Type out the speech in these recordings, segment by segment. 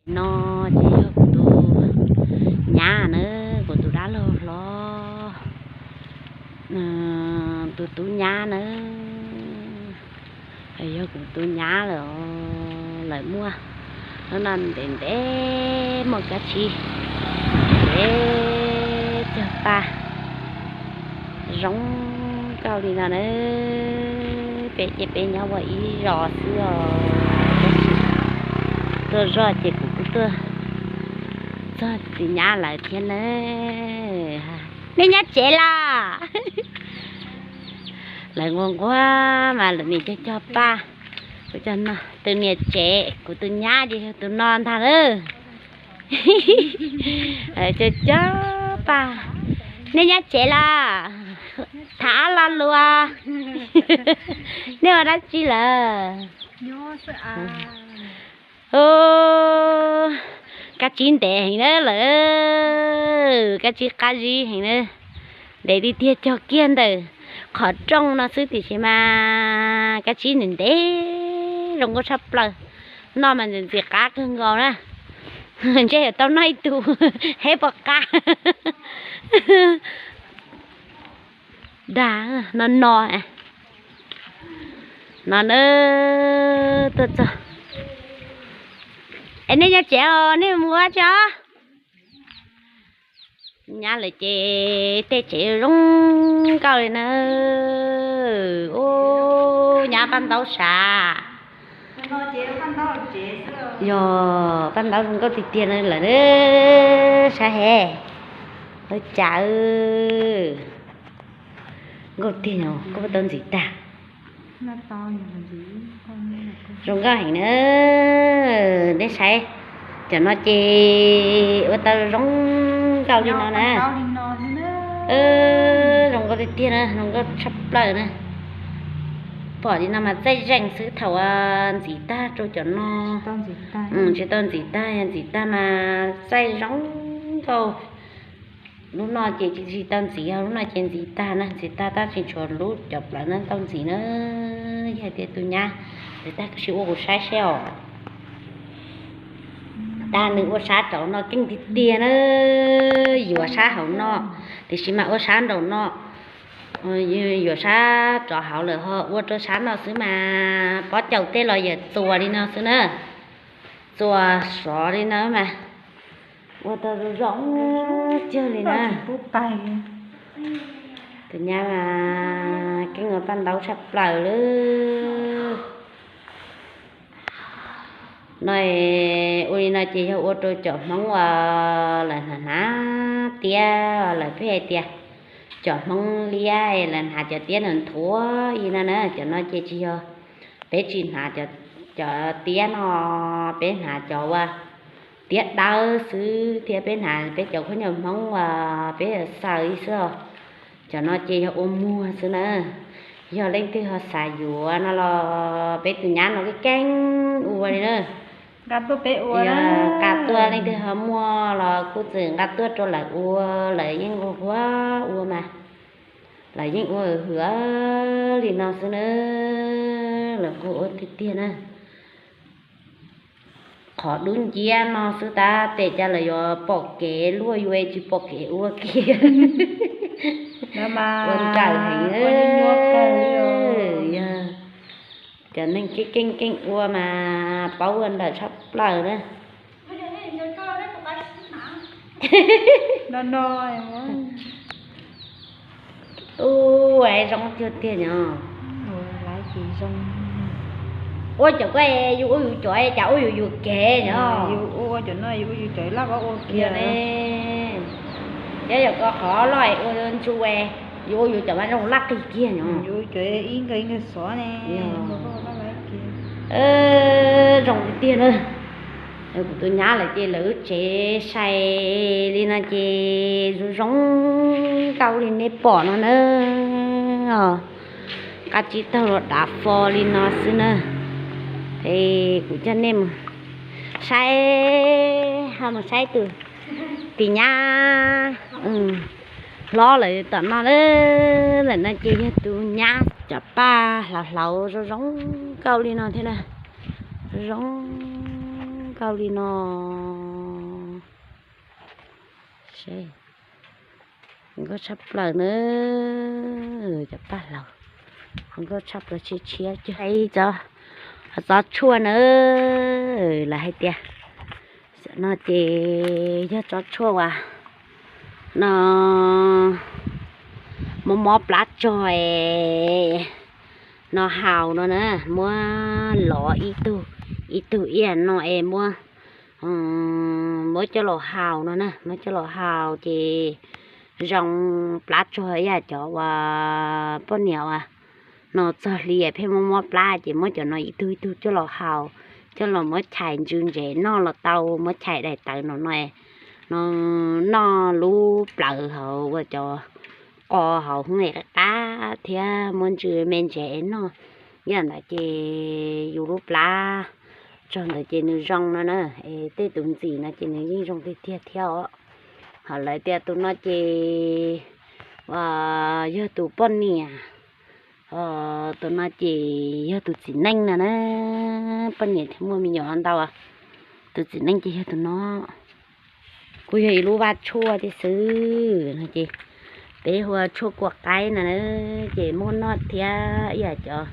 No ces yog kuv tus nyab na, kuv tus dab laug hlob, tus tub nyab na, yog kuv tus nyab lawm, lawv muaj, hnub no ntev ntev muaj kab tsib, ntev cog paj zoo nkauj li no na. Peb ces peb nyob ua ib zos xwb os, tuaj zog ces kuv kuj tuaj txog txiv nyab lawv thiab na. Nej nyob tsev los? Lawv nquag nquag mas lawv niam cog cog paj, kuv cog no. Tus niam tsev kuv tus nyab ces yog tus no ntag lawm. Cog cog paj. Nej nyob tsev los? Tham lo lus. Nej ua dab tsi lawm? Kab tsib ntev heev na lawm, kab tsib qab zib heev na. Ntev tiag tiag, cog kiag ntawm qhov rooj no xwb tiam sis mas kab tsib ntev ntev zoo nkauj tshaj plaws. Noj mas ntxim ntxim qab kawg nkaus na. Ntshe yuav tau noj ib tug, heb puas qab. Dag no no no na, tuaj txog. Es nej nyob tsev os, nej mus ua tsi os? Nyab lawv ces tej tsev zoo nkauj li na. Ub, nyab paj ntaub sav. Yog paj ntaub zoo nkauj tiag tiag na lawm, saib he. Ua cas nkauj tiag, koj puas tau ntxiv tag? Zoo nkauj heev na. Nej saib, cov no ces ua tau zoo nkauj li no na. Zoo nkauj tiag tiag na, zoo nkauj tshaj plaws na. Pom li no mas txaij zeeg xwb, thaum ntxiv tag rau cov no, tsis tau ntxiv tag, yog ntxiv tag mas txaij zoo nkauj. Lub no ces tsis tau ntxiv, lub no ces ntxiv tag na, ntxiv tag tab sis tshuav lub cov plawv no tau ntxiv na. Yog hais tias tus nyab ntxiv tag koj sim ua kuv saib seb os. Tag nws ua sab rau no keej tiag tiag na. Yuav sab hauv no, tiam sis mas ua sab nraum no, yuav sab rau hauv lawm ho ua rau sab no xwb mas pob caus tej los yawm txuas li no xwb na. Txuas sov li no mas ua tau zoo zoo kawg li na. Tus nyab mas keej ua paj ntaub tshaj plaws lawm. No ua li no ces yog ua rau cov Hmoob uas lawv hnav hnav tiab, lawv pheej hais tias cov Hmoob liab lawv hnav cov tiab nthuav nthuav li no na. Cov no ces tsis yog, peb tsis hnav cov tiab no, peb hnav cov uas tiab dawb xwb thiab peb hnav peb cov khaub ncaws Hmoob uas peb xaws li xwb os. Cov no ces yog ua muag xwb na. Yog leej twg ho xav yuav no los peb tus nyab no keej keej ua li na. Yog nqa tuaj, leej twg ho muaj los kuj txawm nqa tuaj rau lawv ua, lawv yeej nquag nquag ua mas. Lawv yeej ua hwv li no xwb na. Lawv nquag ua tiag tiag na. Qhov dub nciab no xwb tab tes cas lawv yuav pom kev luaj yuav tsis pom kev ua kiag. Ua nrawm heev. Yog cov neeg keej keej keej ua mas paub ua nrawm tshaj plaws na. Ub, zoo tiag tiag no. Ua cov koj yus ua yus cov, cas ua yus yus kev no. Yog yog koj qhov loj ua ntsu, yus ua yus cov mas zoo laj qis kiag no. Zoo tiag tiag na. Kuv tus nyab lawv ces lawv tsev sai li no ces zoo zoo nkauj li nej pom no na. Qab tsib taug los dav fo li no xwb na. Es kuv coj nej mus saib, ho mus saib tus tis nyab hlob lawm tom no na. Ntawm no ces yog tus nyab cov paj hlauv hlauv zoo zoo nkauj li no thiab na. Zoo zoo Tau li no, nkauj tshaj plaws na, cov paj laug, nkauj tshaj plaws tshiab tshiab. Tsob tshuaj na, lawv hais tias no ces yog tsob tshuaj uas no mob mob plab tsog es no haus no na, muab lov ib tug, ib tug ib yam no es muab, muab coj los haus no na, muab coj los haus ces zoo plab tsog ib yam cov uas poj niam uas no txog hli pheej mob mob plab ces muab cov no ib tug ib tug coj los haus, coj los muab chais ntsw ntsev noj los tau, muab chais daim tawv no no, no noj lub plawv hauv ua cov qos hauv hwv qab thiab muab ntsw me ntsev noj. Yam ntawd ces yus lub plab tsog ntawd ces nws zoo no na, es tej tus ntxim no ces nws yeej zoo tiag tiag thiab os. Ho lawv tias tus no ces yog tus poj niam, tus no ces yog tus txiv neej no na, poj niam thiaj muaj me nyuam ntau. Tus txiv neej ces yog tus no, kuj yog ib lub vaj tshuaj thiab xwb no ces peb hu ua tshuaj kua qaib no na, ces muaj noj thiab ib yam cov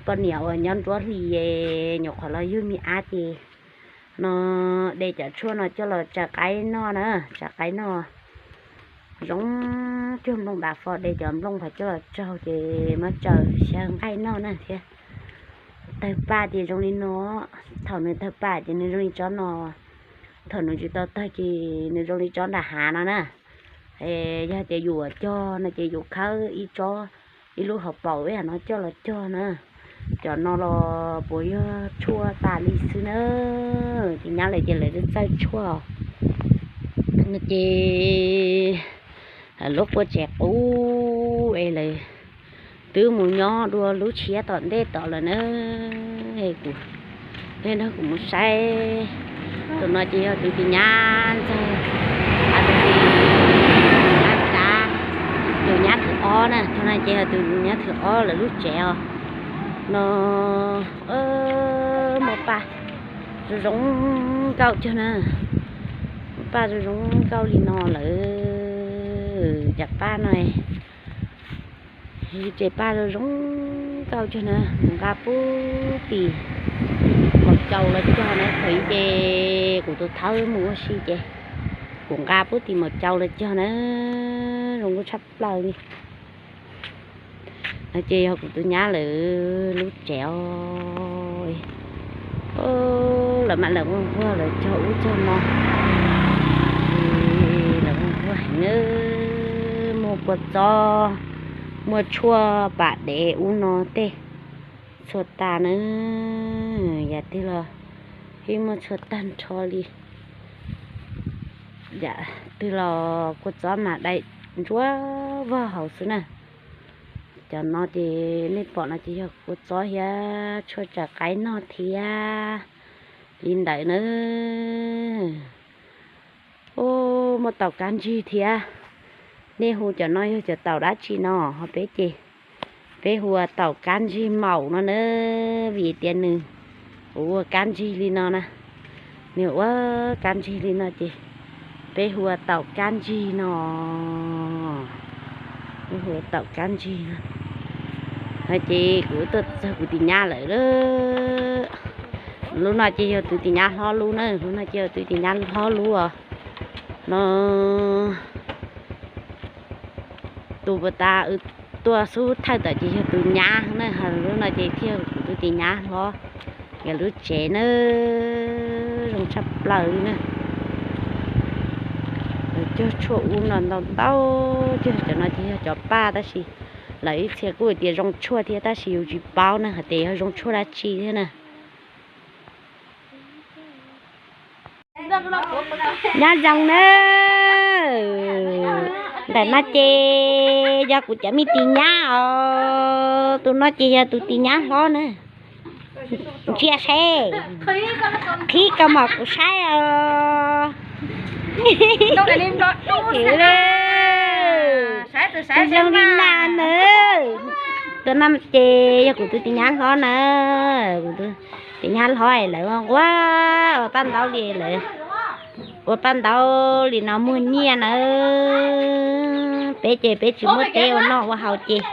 poj niam uas nyob nruab hlis nyuam qhuav los yug me ab ces no de cov tshuaj no coj los tsaws qaib noj na, tsaws qaib noj zoo cuag nplooj dav fo, de cov nplooj ntawd coj los tsaug ces muab tsaws xyaw nqaij noj na thiab. Tawg paj ces zoo li no, thaum nws tawg paj ces nws zoo li tsob no, thaum nws tsis tau tawg ces nws zoo li tsob nram hav no na. Yog tias yus cog no ces yus khawb ib tsob, ib lub hauv paus ib yam no coj los cog na. Cov no los puas yog tshuaj tas li xwb na, ces nyab lawv ces lawv txawj tshuaj no ces lub qua tsev qub es lawv twb mus nyob dua lub tshiab tom ntej tod lawm na. Kuv, nej nrog kuv mus saib, tus no ces yog tus tis nyab ntxawg, tus tis nyab tsav, tus nyab thwv ob na, tus no ces yog tus nyab thwv ob lawv lub tsev os. No muaj paj zoo zoo nkauj cog na, paj zoo zoo nkauj li no lawm, cov paj no ces paj zoo zoo nkauj cog na, kuv nqa pub tim maum caus los cog na, thaum ub ces kuv tus thawj mus ua si ces kuv nqa pub tim maum caus los cog na, zoo nkauj tshaj plaws li. No ces yog kuv tus nyab lawv lub tsev os. Lawv mam lawv ua nquag lawv cog ub cog no, lawv ua nquag heev na, muaj kua txob, muaj tshuaj pam dev ub no tej txhua tas na, yam twg los yeej muaj txhua tag nrho li. Yam twg los kua txob mas dai ntsuab vog hauv xwb na. Cov no ces nej pom no ces yog kua txob thiab tshuaj tsaws qaib noj thiab li ntawd na. Ub, muaj taum kab ntsig thiab. Nej hu cov no yog cov taum dab tsi no? Ho peb ces peb hu ua taum kab ntsig maum no na, vim tias nws ua kab ntsig li no na, nws ua kab ntsig li no ces peb hu ua taum kab ntsig no. Peb hu ua taum kab ntsig no. No ces kuv tuaj txog kuv tus nyab lawm. Lub no ces yog tus tus nyab hlob lub na, lub no ces yog tus tus nyab hlob lub os. No tus puas tas tuaj xub thawj tawm ces yog tus nyab na, lub no ces thiaj kuv tus tus nyab hlob. Nkawd lub tsev na zoo tshaj plaws li na. Lawv cog tshuaj ub no ntau ntau, cog cov no ces yog cov paj tab sis lawv ib txhia kuj tias zoo tshuaj thiab tab sis yus tsis paub na hais tias yog zoo tshuaj dab tsi thiab na. Nyob zoo na. Ntawm no ces yog kuv cov me tis nyab os, tus no ces yog tus tis nyab hlob na. Ntsia seb, qhib koj mos kuv saib os. Zoo li na na. Tus no ces yog kuv tus tis nyab hlob na, kuv tus Tus nyab hlob lawv ua paj ntaub li lawv, ua paj ntaub li no muag nyiaj nawb. Peb ces peb tsis muaj teb ua noj ua haus ces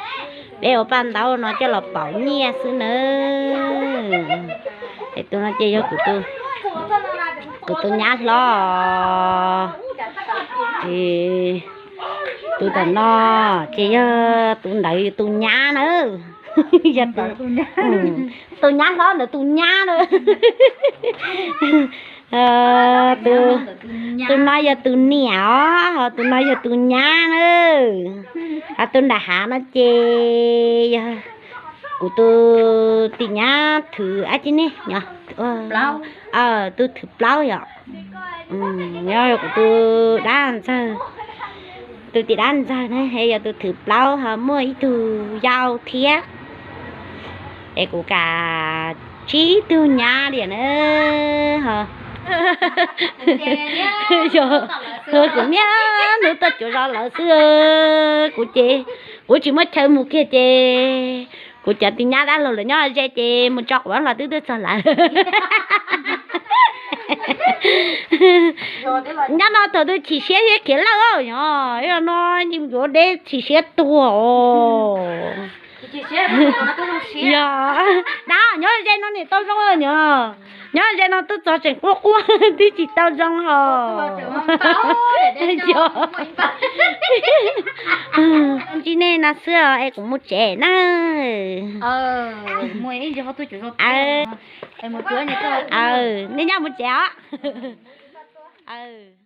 peb ua paj ntaub no coj los pauv nyiaj xwb nawb. Es tus no ces yog kuv tus nyab hlob. Tus tom no ces yog tus ntawd tus nyab nawb. Yog tus nyab hlob ntawd tus nyab nawb. Tus no yog tus niam os, ho tus no yog tus nyab nawb. Ho tus nram hav no ces yog kuv tus tim nyab thwv ab tsi ne, tus thwv plaub yom. Nyob kuv tus dab ntxawg, tus tim dab ntxawg ne yog tus thwv plaub ho muaj ib tug yau thiab. Es kuv kam tsib tug nyab li na. Kuv niaj hnub tuaj cuav zos lawv xwb. Kuv ces kuv tsis muaj chaw mus kiag ces kuv cov tus nyab dab laug lawv nyob ze ces mus tso quav los twb tuaj txog lawv. Nyob no thaum twg chim siab thiab khiav lawj os, yog no yuav deb chim siab tuag os. Yog dab nyob ze no niam tau zoo nyob, nyob ze no twb txog tseem quaj quaj twb tsis tau zoo hos. Yog, tsis nej no xwb os es kuv mus tsev na. Nej nyob mus tsev os.